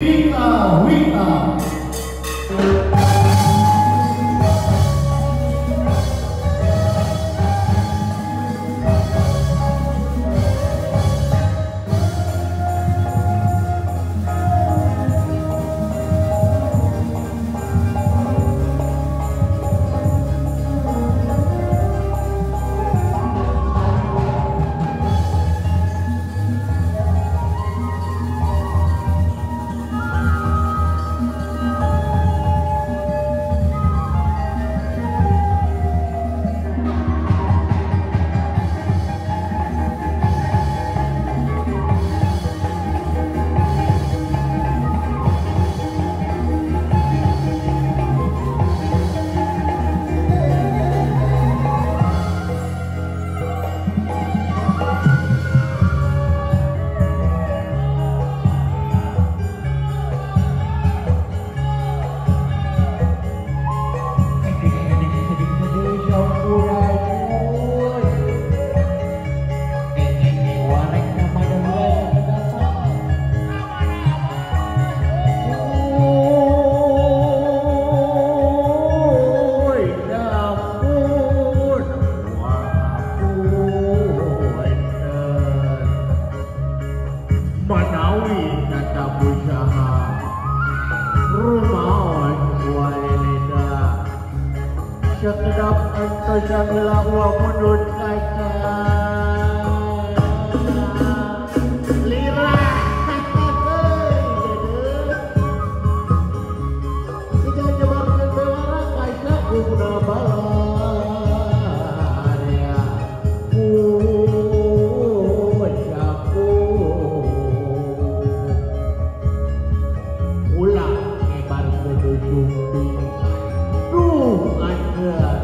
Wita, Wita. Sekedap ento sagala uang mundut kaca lira tidak jebarkan belara kaca guna balaya ku ulah ngebar kudu sumping duh ada.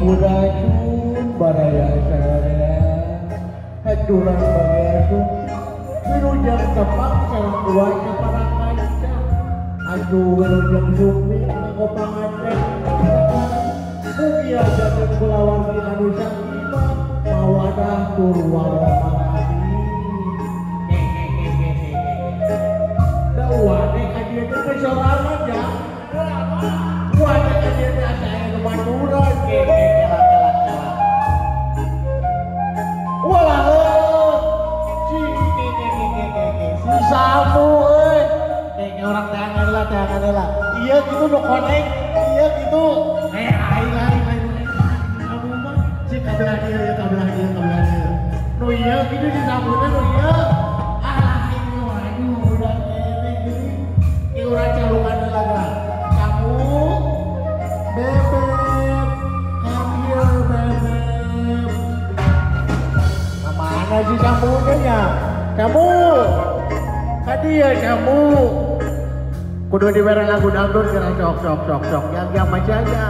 Sampurasun baraya sadaya haturang bagasun wilujeng tepang sareng keluarga para kanca aduh wilujeng sumi kanggo panganten mugia janten kulawargi anu sakinah mawadah tur warahmah amin. Da wane ka dieu teh sorangan ya. Wane ka dieu teh asa aya nu maturan kela. Walah si si samu euy. Orang teangan lah. Iya gitu nu koneng, iya gitu. Aing kamu mah si kabelah dieu ya kabelah dieu. Nu ieu gitu si samuna nu ieu. Ah aing aduh udah kene gini. Ieu urang calukan heula lah. Kamu bebek, come here bebek. Mana si samuna nya? Kamu. Kadieu kamu. Kudu dibere lagu dangdut kira sok sok yang baca aja.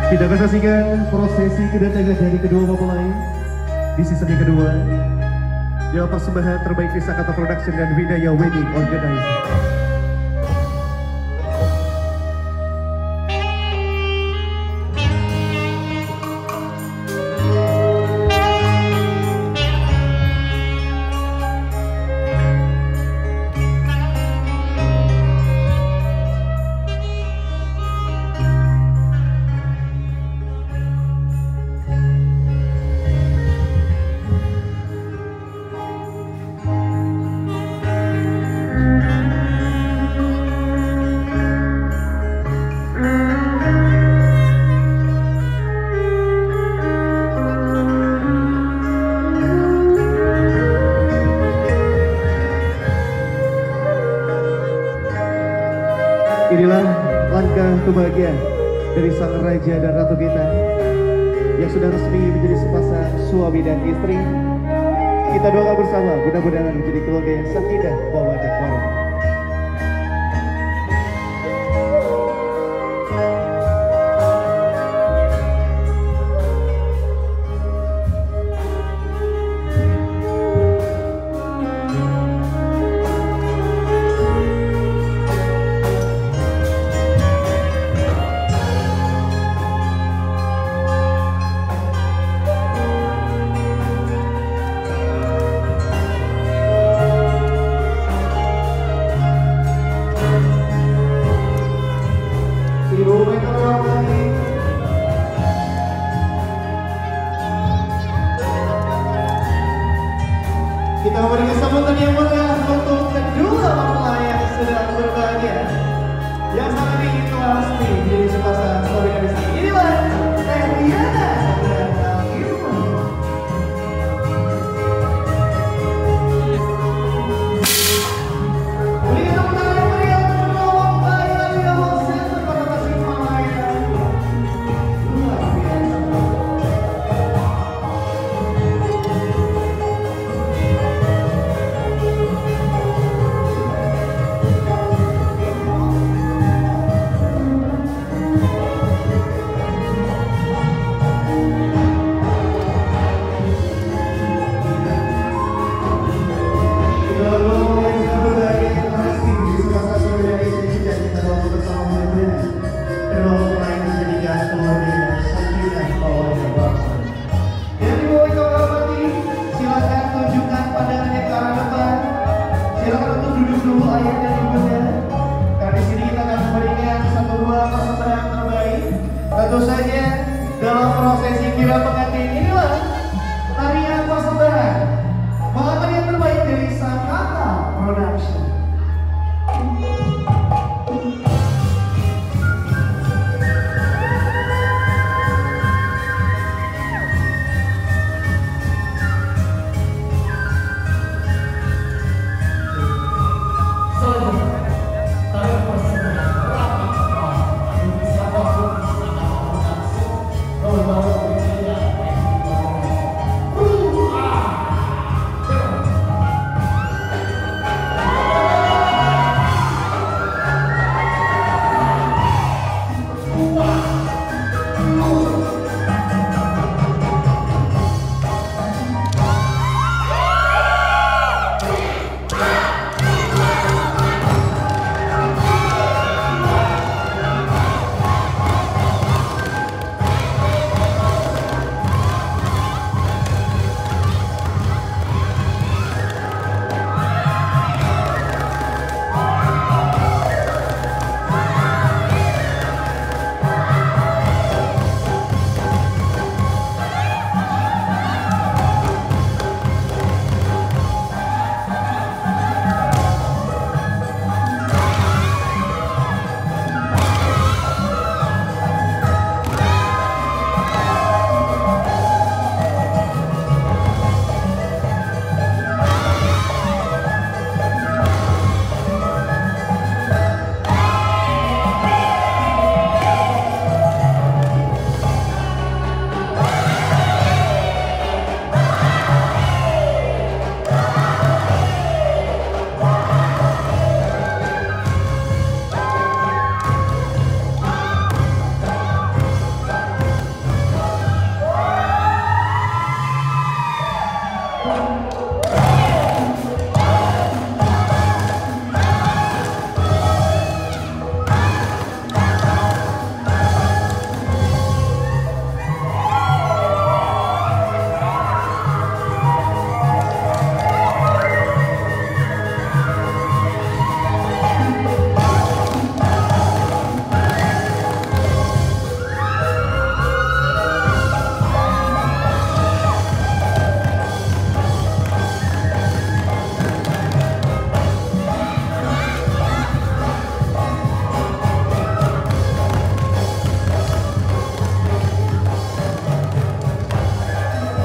Kita akan saksikan prosesi kedatangan dari kedua mempelai di season yang kedua. Dalam persembahan terbaik Desa Kata Production dan Widaya Wedding Organizer. Inilah langkah kebahagiaan dari sang raja dan ratu kita yang sudah resmi menjadi sepasang suami dan istri. Kita doakan bersama, mudah-mudahan menjadi keluarga yang sakinah, mawaddah, warahmah. Kira-kira.